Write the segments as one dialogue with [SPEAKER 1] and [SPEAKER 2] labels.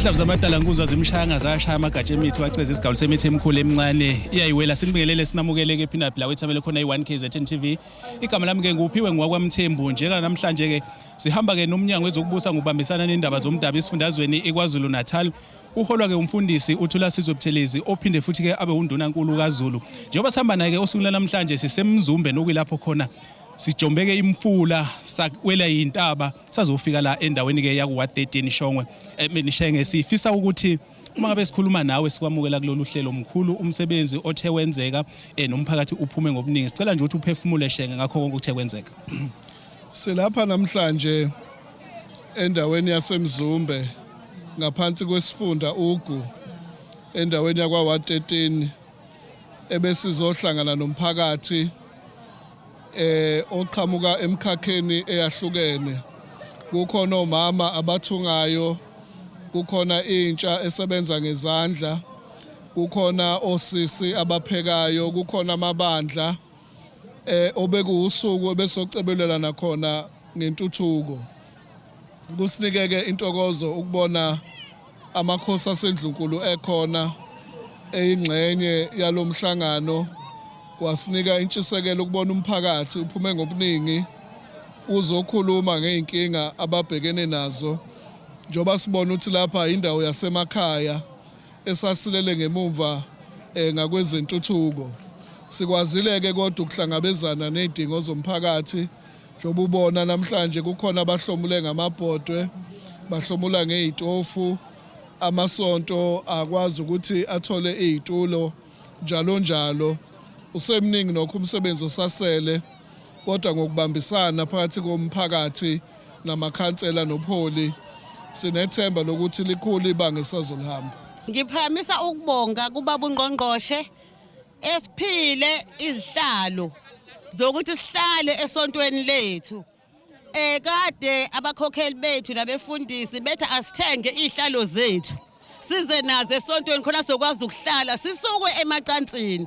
[SPEAKER 1] Amahlavu zamadala nkuza zimshaya zashaya amagatsha emithi waceza isigawulo semithi emikhulu emincane iyayiwela. Sinibingelele, sinamukeleke ephindaphi la wethamele khona i-1 KZN TV. Igama lami ke nguPhiwe ngwakwaMthembu. Njeka namhlanje ke sihamba ke nomnyango wezokubusa ngokubambisana nendaba zomdabu esifundazweni iKwaZulu Natal. Uholwa ke umfundisi uThulasizwe Buthelezi ophinde futhi ke abe undunankulu kaZulu. Njengoba sihamba naye ke osukwini namhlanje siseMzumbe nokuyilapho khona sijombeke imfula sakwela yintaba sazofika la endaweni ke yaku 13 Shongwe eMinishenge. Sifisa ukuthi uma ngabe sikhuluma nawe sikwamukela kulolu hlelo mkhulu umsebenzi othe wenzeka nomphakathi uphume ngobuningi. Sicela nje ukuthi uphefumule Shenge ngakho konke okuthe kwenzeka.
[SPEAKER 2] Silapha namhlanje endaweni yaseMzumbe ngaphansi kwesifunda Ugu endaweni yakwa 13 ebesizohlangana nomphakathi oqhamuka emkhakheni eyahlukene. Kukhona omama abathungayo, kukhona intsha esebenza ngezandla, kukhona osisi abaphekayo, kukhona amabandla obekuwusuku ebesocebelelana khona ngentuthuko. Kusinikeke intokozo ukubona amakhosi asendlunkulu ekhona eyingxenye yalomhlangano, wasinika intshisekelo ukubona umphakathi uphume ngobuningi uzokhuluma ngey'nkinga ababhekene nazo, njengoba sibona ukuthi lapha indawo yasemakhaya esasilele ngemumva ngakwezentuthuko. Sikwazile-ke kodwa ukuhlangabezana ney'dingo zomphakathi, njengoba ubona namhlanje kukhona abahlomule ngamabhodwe, bahlomula ngey'tofu, amasonto akwazi ukuthi athole iy'tulo njalo njalo. Usemningi nokho umsebenzi osasele, kodwa ngokubambisana phakathi komphakathi namakhansela nobuholi sinethemba lokuthi likhulu ibanga esazolihamba.
[SPEAKER 3] Ngiphakamisa ukubonga kubaba uNgqongqoshe esiphile izihlalo zokuthi sihlale esontweni lethu. Kade abakhokheli bethu nabefundisi bethi asithenge izihlalo zethu size nazo esontweni khona sokwazi ukuhlala sisuke emacansini.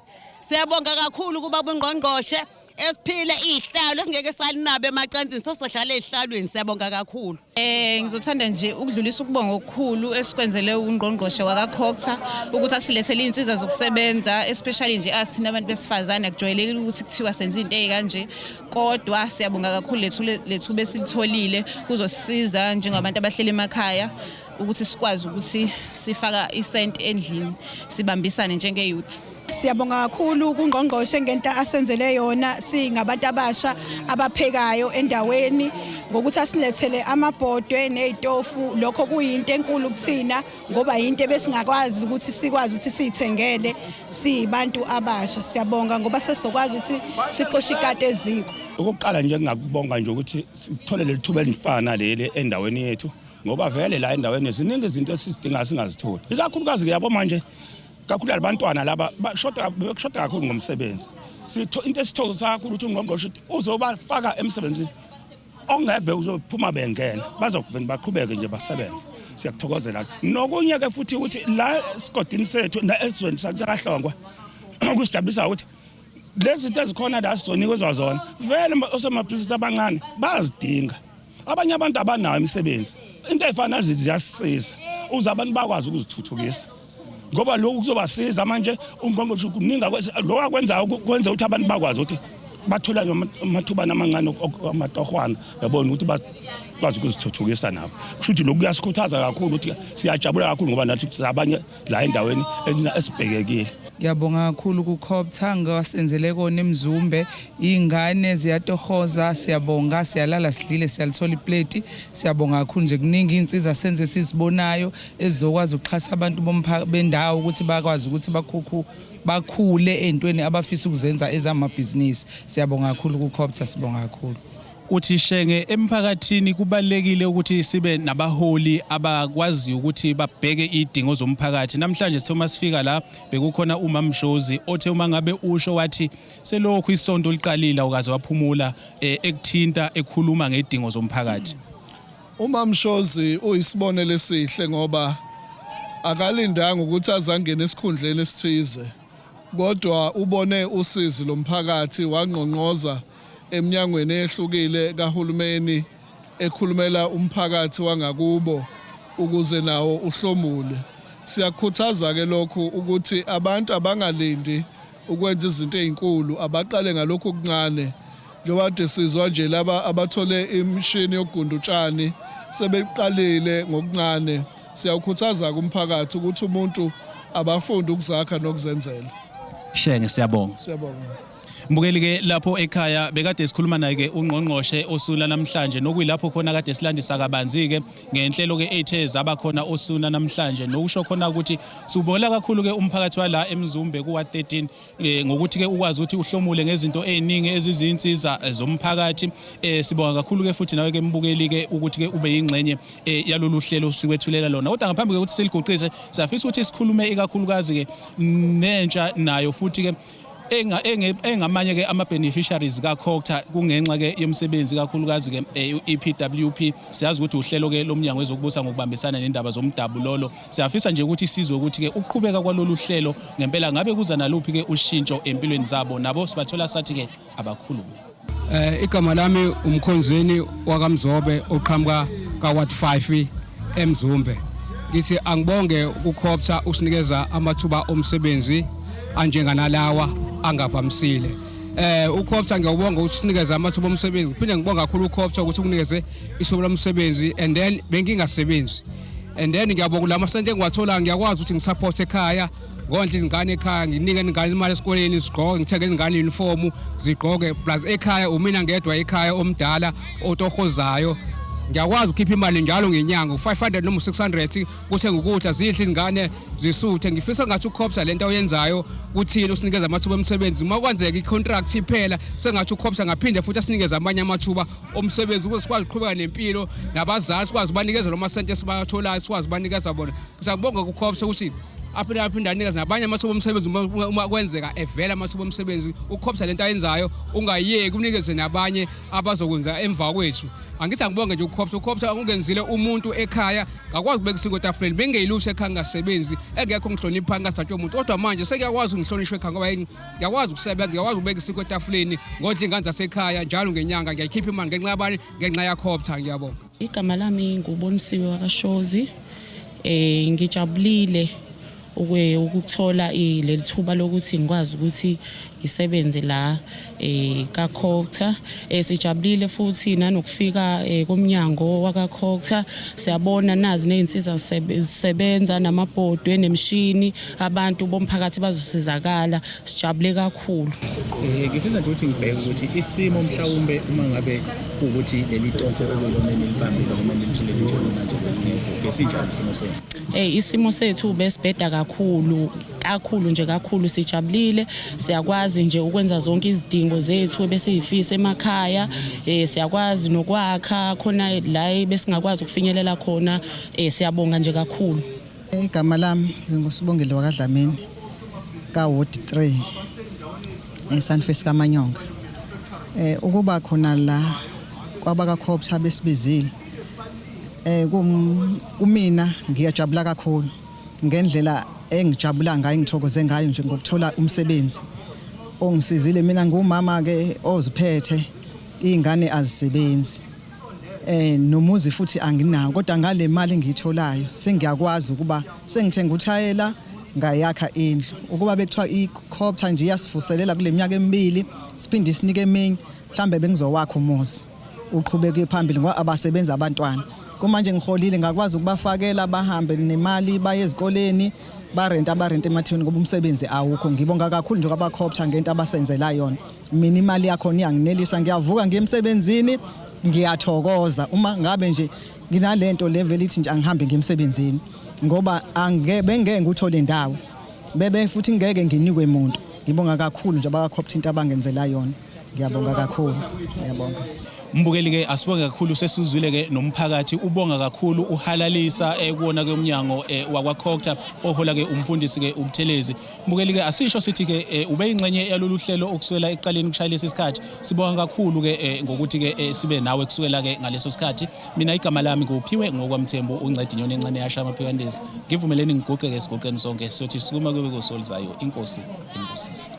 [SPEAKER 3] Siyabonga kakhulu kubaba uNgqongqoshe esiphile izihlalo esingeke salinabe emacansini, sesihlala ezihlalweni. Siyabonga kakhulu.
[SPEAKER 4] Ngizothanda nje ukudlulisa ukubonga okukhulu esikwenzele ungqongqoshe wakaCogta ukuthi asilethele iy'nsiza zokusebenza, especially nje asithina abantu besifazane akujwayelekile ukuthi kuthiwa senze into ey'kanje, kodwa siyabonga kakhulu lethuba esilitholile kuzosisiza njengabantu abahleli emakhaya ukuthi sikwazi ukuthi sifaka isenti endlini sibambisane njenge-youth.
[SPEAKER 5] Siyabonga kakhulu kungqongqoshe ngento asenzele yona singabantu abasha abaphekayo endaweni ngokuthi asilethele amabhodwe nezitofu. Lokho kuyinto enkulu kuthina ngoba yinto ebesingakwazi ukuthi sikwazi ukuthi siyithengele siyibantu abasha. Siyabonga ngoba sesizokwazi ukuthi sixoshe ikati eziko.
[SPEAKER 6] Okokuqala nje ngingakubonga nje ukuthi sithole leli thuba elifana leli endaweni yethu, ngoba vele la endaweni ziningi izinto esizidinga singazitholi, ikakhulukazi ke yabo manje kakhulu abantwana laba bashoda, bekushoda kakhulu ngomsebenzi. Sitho into esithokozisa kakhulu ukuthi ungqongqoshe ukuthi uzobafaka emsebenzini ongeve uzophuma bengena, bazokuvena baqhubeke nje basebenze. Siyakuthokozela nokunye ke futhi ukuthi la esigodini sethu ezweni sakaHlongwa kusijabulisa ukuthi lezi zinto ezikhona la sizonikezwa zona vele osomabhizinisi abancane bayazidinga. Abanye abantu abanayo imisebenzi, into ey'fana nalezi ziyasisiza ukuze abantu bakwazi ukuzithuthukisa, ngoba lokhu kuzobasiza manje. Ungqongqoshe kuningi lokhu akwenzayo kwenza ukuthi abantu bakwazi ukuthi bathole amathuba amancane amatohwana, yabona ukuthi bakwazi ukuzithuthukisa nabo. Kusho ukuthi lokhu kuyasikhuthaza kakhulu ukuthi siyajabula kakhulu ngoba nathi abanye la endaweni esibhekekile.
[SPEAKER 7] Ngiyabonga kakhulu kuCogta ngasenzele kona eMzumbe. Iy'ngane ziyatohoza, siyabonga, siyalala sidlile, siyalithola ipleti. Siyabonga kakhulu nje, kuningi iy'nsiza senze esizibonayo ezizokwazi ukuxhasa abantu bendawo ukuthi bakwazi ukuthi bakhukhu bakhule ey'ntweni abafisa ukuzenza ezamabhizinisi. Siyabonga kakhulu kuCogta, sibonga kakhulu.
[SPEAKER 1] Uthi Shenge, emphakathini kubalulekile ukuthi sibe nabaholi abakwaziyo ukuthi babheke idingo zomphakathi. Namhlanje sithe uma sifika la bekukhona uMamshozi othe uma ngabe usho wathi selokhu isonto liqalile awukaze waphumula ekuthinta ekhuluma ngedingo zomphakathi.
[SPEAKER 2] UMamshozi uyisibonelo esihle ngoba akalindanga ukuthi azangene esikhundleni esithize, kodwa ubone usizi lomphakathi wangqongqoza eminyangweni ehlukile kahulumeni ekhulumela umphakathi wangakubo. Ukuze nawo uhlomule. Siyakhuthaza ke lokhu ukuthi abantu abangalindi ukwenza izinto ezinkulu, abaqale ngalokhu okuncane. Njengoba kade sizwa nje laba abathole imishini yokugunda utshani sebeqalile ngokuncane. Siyawukhuthaza kumphakathi ukuthi umuntu abafunde ukuzakha nokuzenzela.
[SPEAKER 1] Shenge, siyabonga.
[SPEAKER 2] Siyabonga.
[SPEAKER 1] Mbukeli ke lapho ekhaya, bekade sikhuluma naye ke ungqongqoshe osula namhlanje, nokuyilapho khona kade silandisa kabanzi ke ngenhlelo ke ethe zaba khona osuna namhlanje, nokusho khona ukuthi siubona kakhulu ke umphakathi wala eMzumbe kuwa 13 ngokuthi ke ukwazi ukuthi uhlomule ngezinto eziningi ezizinsiza zomphakathi. Sibonga kakhulu ke futhi nawe ke mbukeli ke ukuthi ke ube yingxenye yalolu hlelo sikwethulela lona. Kodwa ngaphambi kokuthi siliguqise, siyafisa ukuthi sikhulume ikakhulukazi ke nentsha nayo futhi ke engamanye ke ama beneficiaries ka COGTA kungenxa ke yomsebenzi kakhulukazi ke EPWP. Siyazi ukuthi uhlelo ke lomnyango wezokubusa ngokubambisana nendaba zomdabu lolo. Siyafisa nje ukuthi sizwe ukuthi ke uqhubeka kwalolu hlelo ngempela ngabe kuza naluphi ke ushintsho empilweni zabo. Nabo sibathola, sathi ke abakhulume.
[SPEAKER 8] Igama lami umkhonzeni wakaMzobe oqhamuka ka Ward 5 eMzumbe. Ngithi angibonge kuCOGTA usinikeza amathuba omsebenzi anjenganalawa angavamisile. UCOGTA ngiyawubonga ukuthi usinikeza amathuba omsebenzi. Ngiphinde ngibonga kakhulu uCOGTA ukuthi ukunikeze ithuba lomsebenzi and then bengingasebenzi. And then ngiyabonga lama sente engiwathola, ngiyakwazi ukuthi ngisupport ekhaya, ngondla izingane ekhaya, nginike ingane imali esikoleni zigqoke, ngithenge izingane uniform zigqoke, plus ekhaya umina ngedwa ekhaya omdala otohozayo, ngiyakwazi ukukhipha imali njalo ngenyanga u500 noma u600 kuthenga ukudla, zidle izingane zisuthe. Ngifisa ngathi uCOGTA lento oyenzayo kuthini usinikeza amathuba omsebenzi, uma kwenzeka i-contract iphela, sengathi uCOGTA ngaphinde futhi asinikeze amanye amathuba omsebenzi ukuze sikwazi ukuqhubeka nempilo nabazali, sikwazi ubanikeza lo masente esibatholayo, sikwazi ubanikeza bona. Ngiyabonga kuCOGTA ukuthi aphinde aphinde anikeze nabanye amathuba omsebenzi uma kwenzeka evela amathuba omsebenzi. UCOGTA lento ayenzayo ungayeki, unikeze nabanye abazokwenza emva kwethu. Angithi angibonge nje uCOGTA. UCOGTA ungenzile umuntu ekhaya, ngakwazi ukubeka isinkwa etafuleni. Bengeyilutho ekhaya, ngingasebenzi, engekho ngihlonipha, ngingasatshwa umuntu, kodwa manje sekuyakwazi ungihlonishwa ekhaya ngoba ngiyakwazi ukusebenza, ngiyakwazi ukubeka isinkwa etafuleni, ngodla ingane zasekhaya. Njalo ngenyanga ngiyayikhipha imali ngenxa yabani? Ngenxa yaCOGTA. Ngiyabonga.
[SPEAKER 9] Igama lami ngubonisiwe wakaShozi. Ngijabulile ukuthola leli thuba lokuthi ngikwazi ukuthi ngisebenze la kaCOGTA. Sijabulile futhi nanokufika komnyango wakaCOGTA. Siyabona nazi nezinsiza zisebenza, namabhodwe nemishini, abantu bomphakathi bazosizakala. Sijabule kakhulu.
[SPEAKER 1] Ngifisa nje ukuthi ngibheke ukuthi isimo mhlawumbe uma ngabe ukuthi leli toho okuyilona enilibambile noma nilithile njengamanje lingekho, besinjani isimo senu?
[SPEAKER 9] Isimo sethu besibheda kakhulu kakhulu nje kakhulu. Sijabulile, siyakwazi nje ukwenza zonke izidingo zethu ebesiyifisa emakhaya. Siyakwazi nokwakha khona la besingakwazi ukufinyelela khona. Siyabonga nje kakhulu.
[SPEAKER 10] Igama lami ngingusibongile wakaDlamini ka Ward 3 eSanfis kaManyonga. Ukuba khona la kwabaka COGTA besibizile, kumina ngiyajabula kakhulu ngendlela engijabula ngayo, ngithokoze ngayo nje ngokuthola umsebenzi ongisizile. Mina ngumama ke oziphethe, izingane azisebenzi, nomuzi futhi anginawo, kodwa ngale mali engiyitholayo sengiyakwazi ukuba sengithenga uthayela, ngayakha indlu. Ukuba bekuthiwa iCOGTA nje iyasivuselela kule minyaka emibili, siphinde isinike eminye, mhlambe bengizowakha umuzi uqhubeke phambili, ngoba abasebenzi abantwana. Kumanje ngiholile, ngakwazi ukubafakela bahambe nemali baye ezikoleni, barenta, abarenta ematheni ngoba umsebenzi awukho. Ngibonga kakhulu nje kwabaCOGTA ngento abasenzela yona. Mina imali yakhona iyanginelisa, ngiyavuka ngiye emsebenzini, ngiyathokoza uma ngabe nje nginalento level ithi nje angihambe ngiye emsebenzini, ngoba angeke bengeke ngikuthole indawo bebe futhi ngeke nginikwe muntu. Ngibonga kakhulu nje abakaCOGTA into abangenzela yona. Ngiyabonga kakhulu, ngiyabonga.
[SPEAKER 1] Mbukeli ke, asibonge kakhulu. Sesizwile ke nomphakathi ubonga kakhulu, uhalalisa kuwona ke umnyango wakwaCOGTA ohola ke umfundisi ke uButhelezi. Mbukeli ke, asisho sithi ke ube ingxenye yalolu hlelo okusukela ekuqaleni kushaya lesi sikhathi. Sibonga kakhulu ke ngokuthi ke sibe nawe kusukela ke ngaleso sikhathi. Mina igama lami nguphiwe ngokwamthembu, uncedi inyoni encane yasha amaphikandezi. Ngivumeleni ngiguqe ke, siguqeni sonke, siyothi sukuma kube kusolizayo. Inkosi inibusise.